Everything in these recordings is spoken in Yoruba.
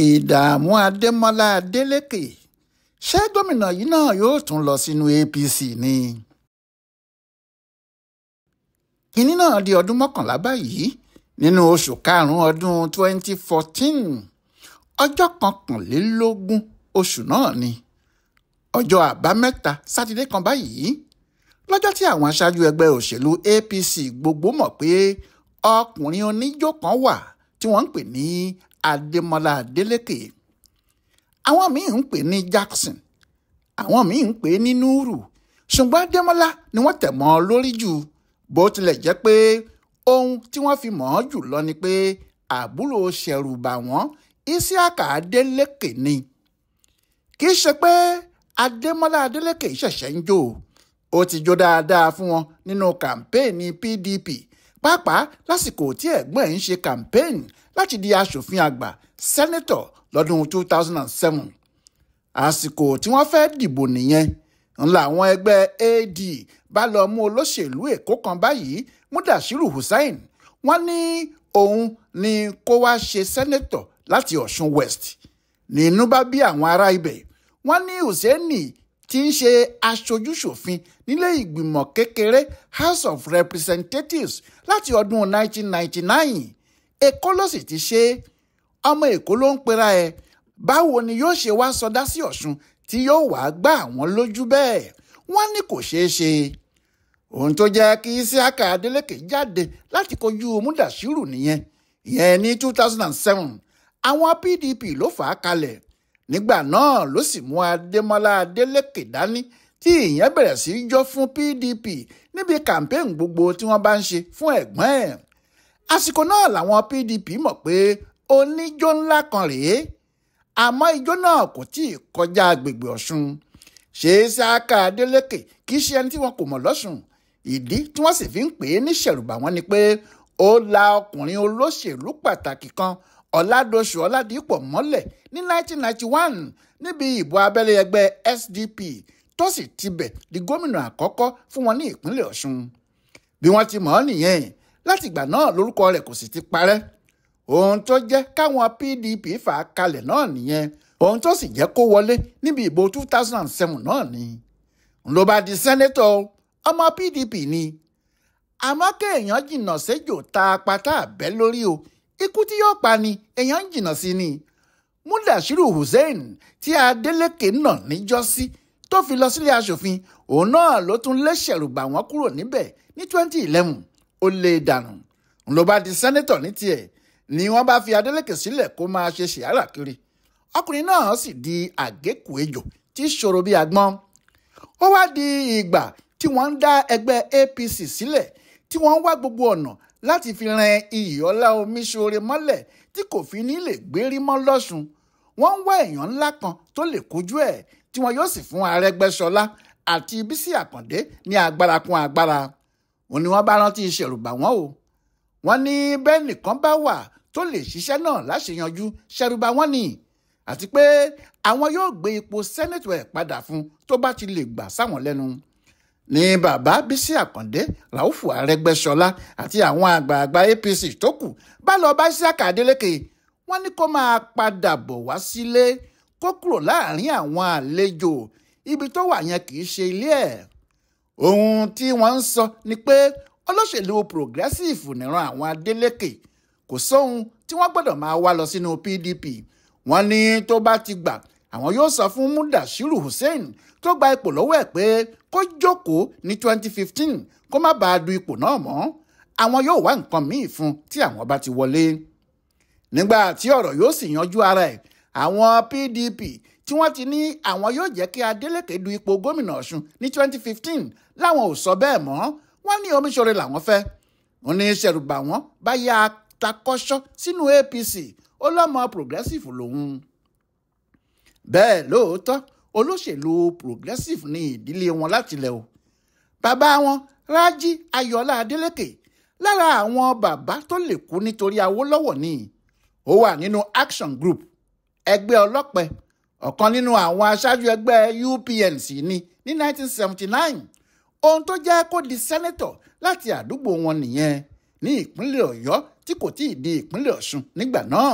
Ìdààmú Adémọlá Adélèké, ṣé gómìnà yìí náà yóò tún lọ sínú APC ni? Kínní náà di ọdún 11 báyìí nínú oṣù karùn-ún ọdún 2014, ọjọ́ 21 oṣù náà ni, ọjọ́ àbámẹ́ta sátidé kan báyìí, lọ́jọ́ tí àwọn aṣáájú ẹgbẹ́ òṣèlú APC gbogbo mọ̀ pé ọkùnrin oníjó kan wà tí wọ́n ń pè ní Adémọlá Adélékè. Àwọn míì ń pè ní Jackson, àwọn míì ń pè ní Núrù, ṣùgbọ́n Adémọlá ni wọ́n tẹ̀ mọ́ lórí jù, bó tilẹ̀ jẹ́ pé ohun tí wọ́n fi mọ̀ ọ́ jù lọ ni pé àbúrò ṣẹ̀rùbà wọ́n Isiaka Adélékè ni. Kì í ṣe pé Adémọlá Adélékè ṣẹ̀ṣẹ̀ ń jó, ó ti jó dáadáa fún wọn nínú kàmpéènì PDP, pàápàá lásìkò tí ẹ̀gbọ́n ẹ̀ ń ṣe kàmpéènì láti di aṣòfin àgbà sẹ́nẹ́tọ̀ lọ́dún 2007. Àsìkò tí wọ́n fẹ́ dìbò nìyẹn ńlá àwọn ẹgbẹ́ AD bá lọ mú olóṣèlú Èkó kan báyìí, Mudashiru Hussein. Wọ́n ní òun ni kó wá ṣe sẹ́nẹ́tọ̀ láti Ọ̀ṣun West. Nínú bá bí àwọn ará ibẹ̀, wọ́n ní Hussein tí ń ṣe aṣojúṣòfin nílé ìgbìmọ̀ kékeré House of Representatives láti ọdún 1999. Èkó ló sì ti ṣe, ọmọ Èkó ló ń pera ẹ̀. Báwo ni yóò ṣe wá sọdá sí Ọ̀ṣun tí yóò wá gbá àwọn lójú bẹ́ẹ̀? Wọ́n ní kò ṣeé ṣe. Ohun tó jẹ́ kí Isiaka Adélékè jáde láti kojú Mudashiru nìyẹn, ìyẹn ní 2007. Àwọn PDP ló fà á kalẹ̀. Nígbà náà ló sì mú Adémọlá Adélékè dání tí ìyẹn bẹ̀rẹ̀ sí í jó fún PDP níbi kàmpéènì gbogbo tí wọ́n bá ń ṣe fún ẹ̀gbọ́n ẹ̀. Àsìkò náà làwọn PDP mọ̀ pé oníjó ńlá kan rèé, àmọ́ ijó náà kò tí ì kọjá agbègbè Ọ̀ṣun. Ṣé Isiaka Adélékè kì í ṣe ẹni tí wọn kò mọ̀ lọ́ṣun? Ìdí tí wọ́n sì fi ń pè é ní ṣẹ̀rùbà wọ́n ni pé ó la ọkùnrin olóṣèlú pàtàkì kan, Ọládọ̀ṣù Ọládìpọ̀, mọ́lẹ̀ ní 1991 níbi ìbò abẹ́lé ẹgbẹ́ SDP, tó sì tibẹ̀ di gómìnà àkọ́kọ́ fún wọn ní ìpínlẹ̀ Ọ̀ṣun. Bí wọ́n ti mọ̀ ọ́ nìyẹn, látìgbà náà lórúkọ rẹ̀ kò sì ti parẹ́. Ohun tó jẹ́ káwọn PDP fà á kalẹ̀ náà nìyẹn, ohun tó sì jẹ́ kó wọlé níbi ìbò 2007 náà ni. Ló bá di sẹ́nẹ́tọ̀, ọmọ PDP ni. Àmọ́ kéèyàn jìnnà séjò ta pátá àbẹ́ lórí o, ikú tí yóò pa ni èèyàn ń jìnnà sí ni. Mudashiru Hussein tí Adélékè nà níjọ́sí tó fi lọ sílé aṣòfin, òun náà ló tún lé ṣẹ̀rùbà wọ́n kúrò níbẹ̀ ní 2011, ó lé dànù. Ló bá di sẹ́nẹ́tọ̀ ní tiẹ̀, ni wọ́n bá fi Adélékè sílẹ̀ kó máa ṣe ṣìárà kiri. Ọkùnrin náà sì di àgékù ejò tí ṣòro bí agbọ́n. Ó wá di ìgbà tí wọ́n ń dá ẹgbẹ́ APC sílẹ̀, tí wọ́n ń wá gbogbo ọ̀nà láti fi ran Iyìọlá Omiṣore mọ́lẹ̀ tí kò fi ní lè gbérí mọ́ lọ́ṣun. Wọ́n ń wá èèyàn ńlá kan tó lè kojú ẹ̀, tí wọ́n yóò sì fún Arẹ́gbẹ́ṣọlá àti Bísí Àkàndé ní agbára kún agbára. Òun ni wọ́n bá rántí ṣẹ̀rùbà wọ́n o. Wọ́n ní bẹ́ẹ̀ nìkan bá wà tó lè ṣiṣẹ́ náà láṣeyanjú, ṣẹ̀rùbà wọ́n ni, àti pé àwọn yóò gbé ipò sẹ́nẹ̀tọ̀ ẹ̀ padà fún tó bá ti lè gbà sáwọn lẹ́nu. Ní bàbá Bísí Àkàndé, Ràúfù Arẹ́gbẹ́ṣọlá àti àwọn àgbààgbà APC tó kù bá lọ bá Isiaka Adélékè, wọ́n ní kó máa padà bọ̀ wá sílé, kó kúrò láàrin àwọn àlejò, ibi tó wà yẹn kì í ṣe ilé ẹ̀. Ohun tí wọ́n ń sọ ni pé olóṣèlú progressive níran àwọn Adélékè, kò sóhun tí wọ́n gbọ́dọ̀ máa wá lọ sínú PDP. Wọ́n ní tó bá ti gbà, àwọn yóò sọ fún Mudashiru Hussein tó gba ipò lọ́wọ́ ẹ̀ pé kó jókòó ní 2015 kó má bàa du ipò náà mọ́. Àwọn yóò wá nǹkan míì fún tí àwọn bá ti wọlé. Nígbà tí ọ̀rọ̀ yóò sì yanjú ara ẹ̀, àwọn PDP tí wọ́n ti ní àwọn yóò jẹ́ kí Adélékè du ipò gómìnà Ọ̀ṣun ní 2015 láwọn ò sọ bẹ́ẹ̀ mọ́. Wọ́n ní Omiṣore làwọn fẹ́. Wọ́n ní ṣẹ̀rùbà wọ́n bá yá takọ́ṣọ́ sínú APC, ó lọ́mọ progressive lòun. Bẹ́ẹ̀ lóòótọ́ olóṣèlú progressive ní ìdílé wọn látilẹ̀ o. Bàbá wọn Rájí Ayọ̀ọ́lá Adélékè lára àwọn bàbá tó lè kú nítorí Awólọ́wọ̀ ni. Ó wà nínú Action Group, ẹgbẹ́ ọlọ́pẹ, ọ̀kan nínú àwọn aṣáájú ẹgbẹ́ UPNC ní 1979. Ohun tó jẹ́ kó di sẹ́nẹ́tọ̀ láti àdúgbò wọn nìyẹn ní ìpínlẹ̀ Ọ̀yọ́ tí kò tíì di ìpínlẹ̀ Ọ̀ṣun nígbà náà.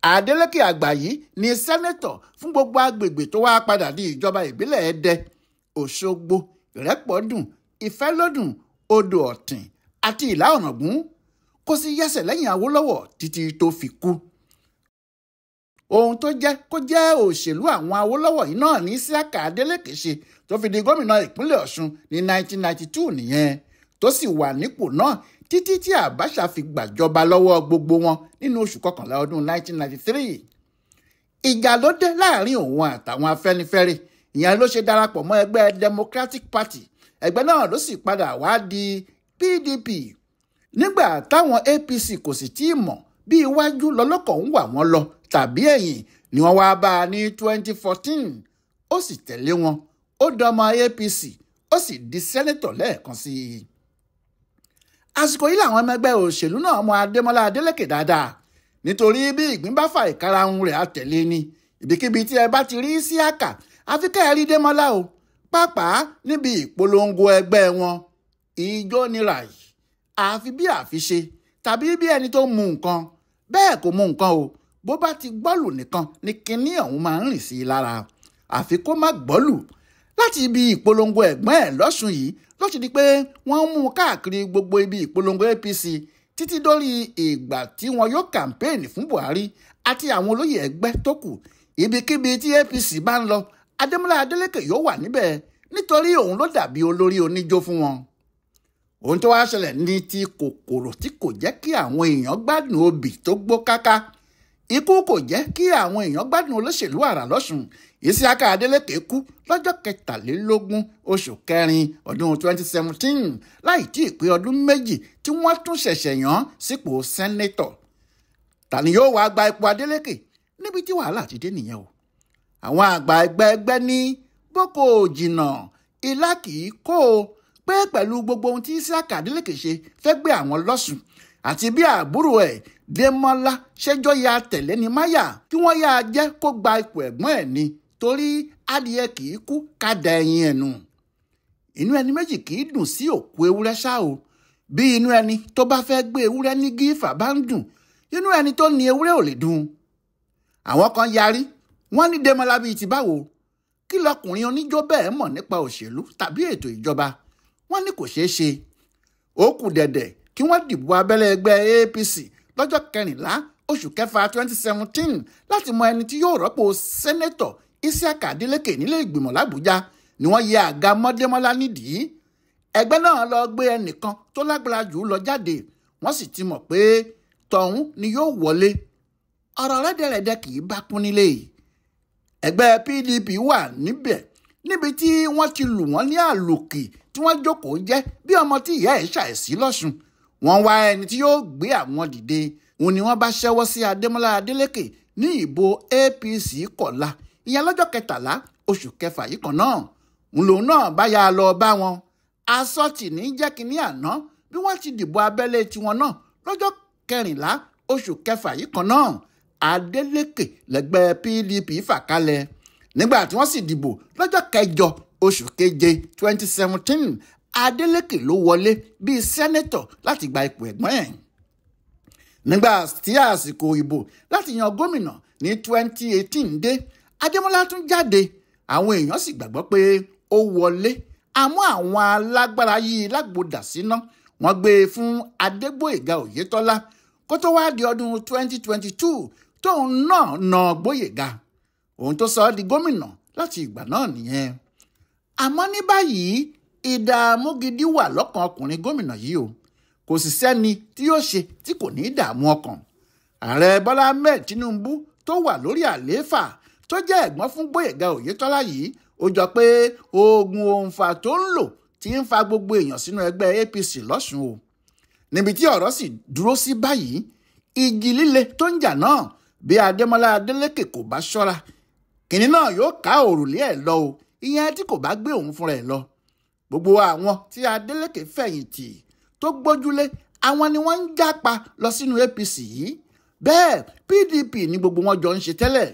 Adeleke àgbà yìí ni sẹ́nẹ́tọ̀ fún gbogbo agbègbè tó wá padà di ìjọba ìbílẹ̀ Ẹdẹ, Òṣogbo, Ìrẹ́pọ̀dùn, Ìfẹ́lódùn, Odò Ọ̀tìn àti Ìlá Ọ̀ràngún. Kò sì yẹsẹ̀ lẹ́yìn Awólọ́wọ̀ títí tó fi kú. Ohun tó jẹ́ kó jẹ́ òṣèlú àwọn Awólọ́wọ̀ yìí náà ní Isiaka Adeleke ṣe tó fi di gómìnà ìpínlẹ̀ Ọ̀ṣun ní 1992 nìyẹn, tó sì wà nípò náà títí tí Abacha fi gbàjọba lọ́wọ́ gbogbo wọn nínú oṣù kọkànlá ọdún 1993. Ìjà ló dé láàrin òun àtàwọn Afẹ́nifẹ́re, ìyẹn ló ṣe darapọ̀ mọ́ ẹgbẹ́ Democratic Party. Ẹgbẹ́ náà ló sì padà wá di PDP. Nígbà táwọn APC kò sì tí ì mọ̀ bí iwájú lọ́lọ́kọ̀ ń wà wọ́n lọ tàbí ẹ̀yìn ni wọ́n wá bá a ní 2014. Ó sì tẹ̀lé wọn, ó dọmọ APC, ó sì di sẹ́nẹ́tọ̀ lẹ́ẹ̀kan sí i. Àsìkò yìí làwọn ọmọ ẹgbẹ́ òṣèlú náà mọ Adémọ́lá Adélékè dáadáa, nítorí bí ìgbín bá fa ìkarahun rẹ̀ àtẹ̀lé ni. Ibikíbi tí ẹ bá ti rí Isiaka, àfi ká ẹ rí Démọ́lá o, pàápàá níbi ìpolongo ẹgbẹ́ wọn. Ijó nira yìí, àfi bí àfiṣe tàbí bí ẹni tó mu nǹkan. Bẹ́ẹ̀ kò mu nǹkan o, bó bá ti gbọ́lù nìkan ni kinní ọ̀hún máa ń rìn sí i lára, àfi kó má gbọ́lù. Láti ibi ìpolongo ẹ̀gbọ́n ẹ̀ lọ́sùn yìí ló ti di pé wọ́n ń mú un káàkiri gbogbo ibi ìpolongo APC títí dórí ìgbà tí wọn yóò kàmpéènì fún Buhari àti àwọn olóyè ẹgbẹ́ tó kù. Ibikíbi tí APC bá ń lọ, Adémọ́lá Adélékè yóò wà níbẹ̀, nítorí òun ló dàbí olórí oníjó fún wọn. Ohun tó wá ṣẹlẹ̀ ní ti kòkòrò tí kò jẹ́ kí àwọn èèyàn gbádùn obì tó gbó káká. Ikú kò jẹ́ kí àwọn èèyàn gbádùn olóṣèlú àrà lọ́sùn. Isiaka Adeleke kú lọ́jọ́ 23 oṣù kẹrin ọdún 2017 láì tí ì pé ọdún méjì tí wọ́n tún ṣẹ̀ṣẹ̀ yàn sípò sẹ́nẹ́tọ̀. Ta ni yóò wá gba ipò Adeleke níbi tí wàhálà ti dé nìyẹn o. Àwọn àgbà ẹgbẹ́ ẹgbẹ́ ní boko jìnnà ilá kì í kó o, pé pẹ̀lú gbogbo ohun tí Isiaka Adeleke ṣe fẹ́ gbé àwọn lọ́sùn àti bí àbúrò ẹ̀ Démọ́lá ṣẹjọ́ ya tẹ̀lé ní máyà kí wọ́n yáa jẹ́ kó gba ipò ẹ̀gbọ́n ẹ̀ ni, torí adìyẹ kì í kú ká da ẹyin ẹ̀ nù. Inú ẹni méjì kì í dùn sí òkú ewúrẹ́ ṣá o. Bí inú ẹni tó bá fẹ́ gbé ewúrẹ́ ní gífà bá ń dùn, inú ẹni tó ní ewúrẹ́ ò lè dùn. Àwọn kan yarí, wọ́n ní Démọ́lá bíi ti báwo, kí lọkùnrin oníjó bẹ́ẹ̀ mọ̀ nípa òṣèlú tàbí ètò ìjọba? Wọ́n ní kò ṣeé ṣe. Ó kù dẹ̀dẹ̀ kí wọ́n dìbò abẹ́lé ẹgbẹ́ APC lọ́jọ́ 14 oṣù kẹfà 2017 láti mọ ẹni tí yóò rọ́pò sẹ́nẹ́tọ̀ Isiaka Adeleke nílé ìgbìmọ̀ l'Àbújá ni wọ́n yẹ àga mọ́démọ́lá nídìí. Ẹgbẹ́ náà lọ gbé ẹnìkan tó lágbára jù lọ jáde, wọ́n sì ti mọ̀ pé tọ̀hún ni yóò wọlé. Ọ̀rọ̀ rẹ́dẹ̀rẹ́dẹ́ kì í bá kún nílé. Ẹgbẹ́ PDP wà níbẹ̀ níbi tí wọ́n ti lù wọ́n ní àlòkì tí wọ́n jókòó jẹ́ bí ọmọ tí ìyá ẹ̀ ṣàìsí lọ́sùn. Wọ́n wá ẹni tí yóò gbé àwọn dìde, òun ni wọ́n bá ṣẹ́wọ́ sí Adémọ́lá Adélékè ní ìbò APC kọ̀la, ìyẹn lọ́jọ́ 13 oṣù kẹfà yìí kan náà. Òun lòun náà bá yà lọ bá wọn. Asọ́tì ní jẹ́ kínní àná bí wọ́n ti dìbò abẹ́lé tiwọn náà lọ́jọ́ 14 oṣù kẹfà yìí kan náà. Adélékè lẹ́gbẹ́ PDP fà kalẹ̀ nígbà tí wọ́n sì dìbò lọ́jọ́ 8 oṣù keje 2017. Adeleke ló wọlé bíi sẹ́nẹ́tọ̀ láti gba ipò ẹ̀gbọ́n ẹ̀. Nígbà tí àsìkò ìbò láti yan gómìnà ní 2018 dé, Adémọ́lá tún jáde, àwọn èèyàn sì gbàgbọ́ pé ó wọlé. Àmọ́ àwọn alágbára yìí lágbódà síná, wọ́n gbé e fún Adégbóyèga Oyètọ́lá kó tó wá di ọdún 2022 tóun náà na Gbóyèga, òun tó sọ ọ́ di gómìnà láti ìgbà náà nìyẹn. Àmọ́ ní báyìí ìdààmú gidi wà lọ́kàn ọkùnrin gómìnà yìí o. Kò sì sẹ́ni tí yóò ṣe tí kò ní í dààmú ọkàn. Ààrẹ Bọ́lá Ahmed Tinubu tó wà lórí àlééfà tó jẹ́ ẹ̀gbọ́n fún Gbóyèga Oyètọ́lá yìí, ó jọ pé oògùn òǹfà tó ń lò ti ń fa gbogbo èèyàn sínú ẹgbẹ́ APC lọ́sùn o. Níbi tí ọ̀rọ̀ sì dúró sí báyìí, ìjì líle tó ń jà náà bí Adémọ́lá Adélékè kò bá ṣọ́ra, kìnní náà yóò ká òrùlé ẹ̀ lọ o, ìyẹn tí kò bá gbé òun fúnra ẹ̀ lọ. Gbogbo àwọn tí Adélékè fẹ̀yìntì tó gbójúlé, àwọn ni wọ́n ń jápa lọ sínú APC yìí. Bẹ́ẹ̀ PDP ni gbogbo wọn jọ ń ṣe tẹ́lẹ̀.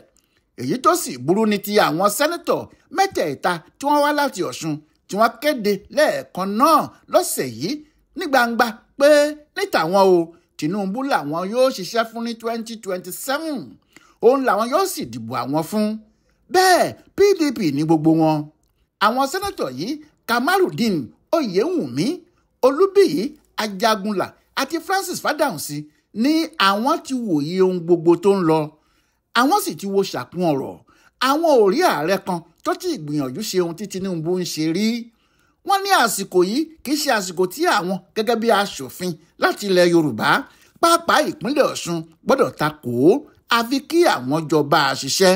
Èyí tó sì burú ni ti àwọn sẹ́nẹ́tọ̀ mẹ́tẹ̀ẹ̀ta tí wọ́n wá láti Ọ̀ṣun tí wọ́n kéde lẹ́ẹ̀kan náà lọ́sẹ̀ yìí ní gbangba pé ní tàwọn o, Tinubu làwọn yóò ṣiṣẹ́ fún ní 2027. Òun làwọn yóò sì dìbò àwọn fún. Bẹ́ẹ̀ PDP ní gbogbo wọn. Àwọn sẹ́nẹ́tọ̀ yìí, Kamarudeen Oyewumi, Olúbíyì Ajagunlá àti Francis Fadahunsi, ní àwọn ti wòye ohun gbogbo tó ń lọ. Àwọn sì ti wo ṣàkún ọ̀rọ̀. Àwọn ò rí ààrẹ kan tó ti gbìyànjú ṣe ohun tí Tinubu ń ṣe rí. Wọ́n ní àsìkò yìí kì í ṣe àsìkò tí àwọn gẹ́gẹ́ bí aṣòfin láti ilẹ̀ Yorùbá, pàápàá ìpínlẹ̀ Ọ̀ṣun, gbọ́dọ̀ takò ó, àfi kí àwọn jọba ṣiṣẹ́.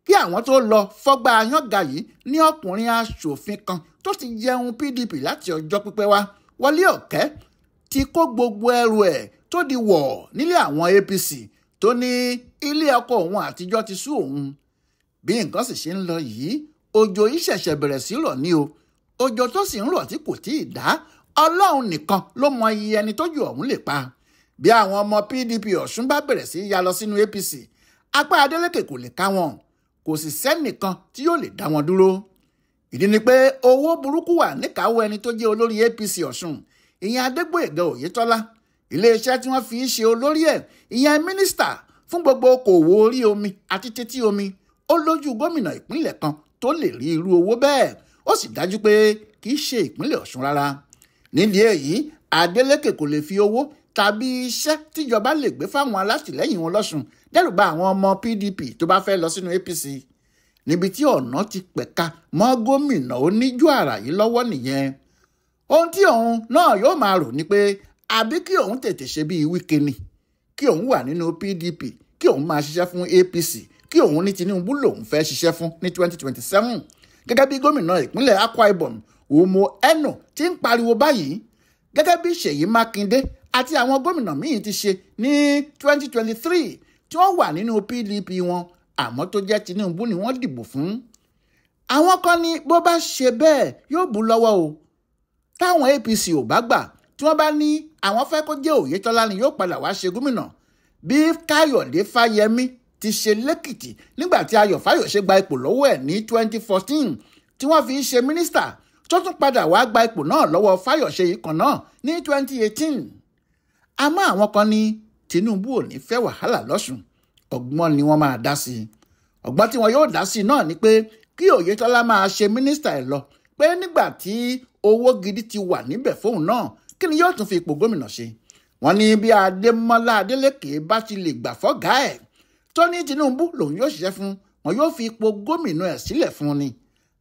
Kí àwọn tó lọ fọ́gbà yángá yìí ní ọkùnrin aṣòfin kan tó ti jẹun PDP láti ọjọ́ pípẹ́ wá, Wọlé Ọ̀kẹ́, ti kó gbogbo ẹrù ẹ̀ tó di wọ̀ nílé àwọn APC, tó ní ilé ọkọ òun àtijọ́ ti sú òun. Bí nǹkan sì ṣe ń lọ yìí, òjò yìí ṣẹ̀ṣẹ̀ bẹ̀rẹ̀ sí rọ̀ ní o. Òjò tó sì ń rọ̀ tí kò tíì dá, Ọlọ́run nìkan ló mọ iye ẹni tójú ọ̀hún lè pa. Bí àwọn ọmọ PDP Ọ̀ṣun bá bẹ̀rẹ̀ sí ya lọ sínú APC, apá Adeleke kò lè ká wọn, kò sì sẹ́nìkan tí yóò lè dá wọn dúró. Ìdí ni pé owó burúkú wà níkàáwọ́ ẹni tó jẹ́ olórí APC Ọ̀ṣun, ìyẹn Adégbóyèga Oyètọ́lá. Iléeṣẹ́ tí wọ́n fi í ṣe olórí ẹ̀, ìyẹn mínísítà fún gbogbo okòwò orí omi àti títí omi, ó lójú gómìnà ìpínlẹ̀ kan tó lè rí irú owó bẹ́ẹ̀, ó sì dájú pé kì í ṣe ìpínlẹ̀ Ọ̀ṣun rárá. Nídìí èyí, Adeleke kò lè fi owó tàbí iṣẹ́ tíjọba lè gbé fáwọn alátìlẹ́yìn wọn lọ́ṣun dẹ́rùba àwọn ọmọ PDP tó bá fẹ́ lọ sínú APC. Níbi tí ọ̀nà ti pẹ̀ka mọ́ gómìnà oníjó àrà yìí lọ́wọ́ nìyẹn. Ohun tí òun náà yóò máa rò ni pé àbí kí òun tètè ṣe bíi Wike ni, kí òun wà nínú PDP, kí òun máa ṣiṣẹ́ fún APC, kí òun ní Tinubu lòun fẹ́ ṣiṣẹ́ fún ní 2027. Gẹ́gẹ́ bí gómìnà ìpínlẹ̀ Akwa Ibom Umo Eno ti ń pariwo báyìí, gẹ́gẹ́ bí Ṣèyí Mákindé àti àwọn gómìnà míì ti ṣe ní 2023 tí wọ́n wà nínú PDP wọn, àmọ́ tó jẹ́ Tinubu ni wọ́n dìbò fún. Àwọn kan ní bó bá ṣe bẹ́ẹ̀ yóò bú lọ́wọ́ o. Táwọn APC ò bá gbà, tí wọ́n bá ní àwọn fẹ́ kó jẹ́ Oyètọ́lá ni yóò padà wá ṣe gómìnà, bí Káyọ̀dé Fáyẹmí ti ṣe lẹ́kìtì nígbà tí Ayọ̀ Fáyọ̀ṣe gba ipò lọ́wọ́ ẹ̀ ní 2014 tí wọ́n fi ṣe mínísítà, tó tún padà wá gba ipò náà lọ́wọ́ Fáyọ̀ṣe yìí kan náà ní 2018. Àmọ́ àwọn kan ní Tinubu ò ní fẹ́ wàhálà lọ́sùn, ọgbọ́n ni wọ́n máa dá sí i. Ọgbọ́n tí wọ́n yóò dá sí i náà ni pé kí Oyètọ́lá máa ṣe mínísítà ẹ̀ lọ, pé nígbà tí owó gidi ti wà níbẹ̀ fóun náà, kí ni yóò tún fi ipò gómìnà ṣe? Wọ́n ní bí Adémọ́lá Adélékè bá ti lè gbà fọ́gá ẹ̀ tó ní Tinubu lòun yóò ṣiṣẹ́ fún, wọn yóò fi ipò gómìnà ẹ̀ sílẹ̀ fún ni.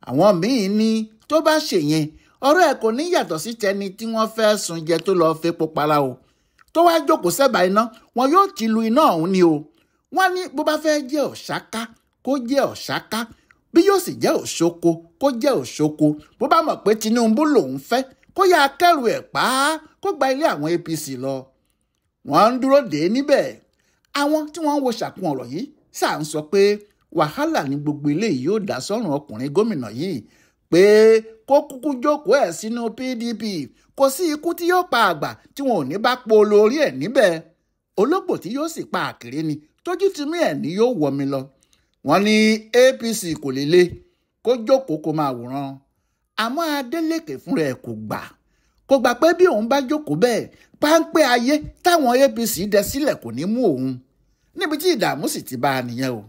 Àwọn míín ní tó bá ṣe yẹn, ọ̀rọ̀ ẹ̀ kò ní yàtọ̀ sí tẹni tí wọ́n fẹ́ sun jẹ tó lọ́ọ́ fepo para o, tó wá jókòó sẹ́bàá iná, wọn yóò ti lu iná ọ̀hún ni o. Wọ́n ní bó bá fẹ́ jẹ́ ọ̀ṣáká kó jẹ́ ọ̀ṣáká, bí yóò sì jẹ́ òṣoko kó jẹ́ òṣoko. Bó bá mọ̀ pé Tinubu lòun fẹ́, kó yá akẹ́rù ẹ̀ pa á, kó gba ilé àwọn APC lọ. Wọ́n ń dúró dè é níbẹ̀. Àwọn tí wọ́n ń wo ṣàkun ọ̀rọ̀ yìí ṣáà ń sọ pé wàhálà ní gbogbo ilé yìí yóò dá sọ́rùn ọkùnrin gómìnà yìí, pé kó kúkú jókòó ẹ̀ sínú PDP, kò sí ikú tí yóò pa àgbà tí wọn ò ní bá polo orí ẹ̀ níbẹ̀. Ológbò tí yóò sì pa àkèré ni tójú ti mí ẹ̀ ní yóò wọ̀ mí lọ. Wọ́n ní APC kò lè le kó jókòó kó máa wòran. Àmọ́ Adeleke fúnra ẹ̀ kò gbà. Kò gbà pé bí òun bá jókòó bẹ́ẹ̀, páńpẹ́ ayé táwọn APC dẹ sílẹ̀ kò ní mú òun. Níbi tí ìdààmú sì ti bá a nìyẹn o.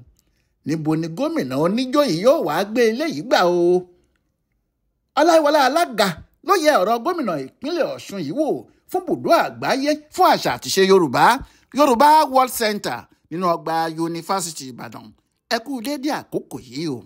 Níbo ni gómìnà oníjó yìí yóò wá gbé eléyìí gbà o? Ọláìwọlá Alága ló yẹ ọ̀rọ̀ gómìnà ìpínlẹ̀ Ọ̀ṣun yìí wò fún bùdó àgbáyé fún àṣà àtìṣe Yorùbá, Yorùbá World Center nínú ọgbà Yunifásítì Ìbàdàn. Ẹ kú déédéé àkókò yìí o.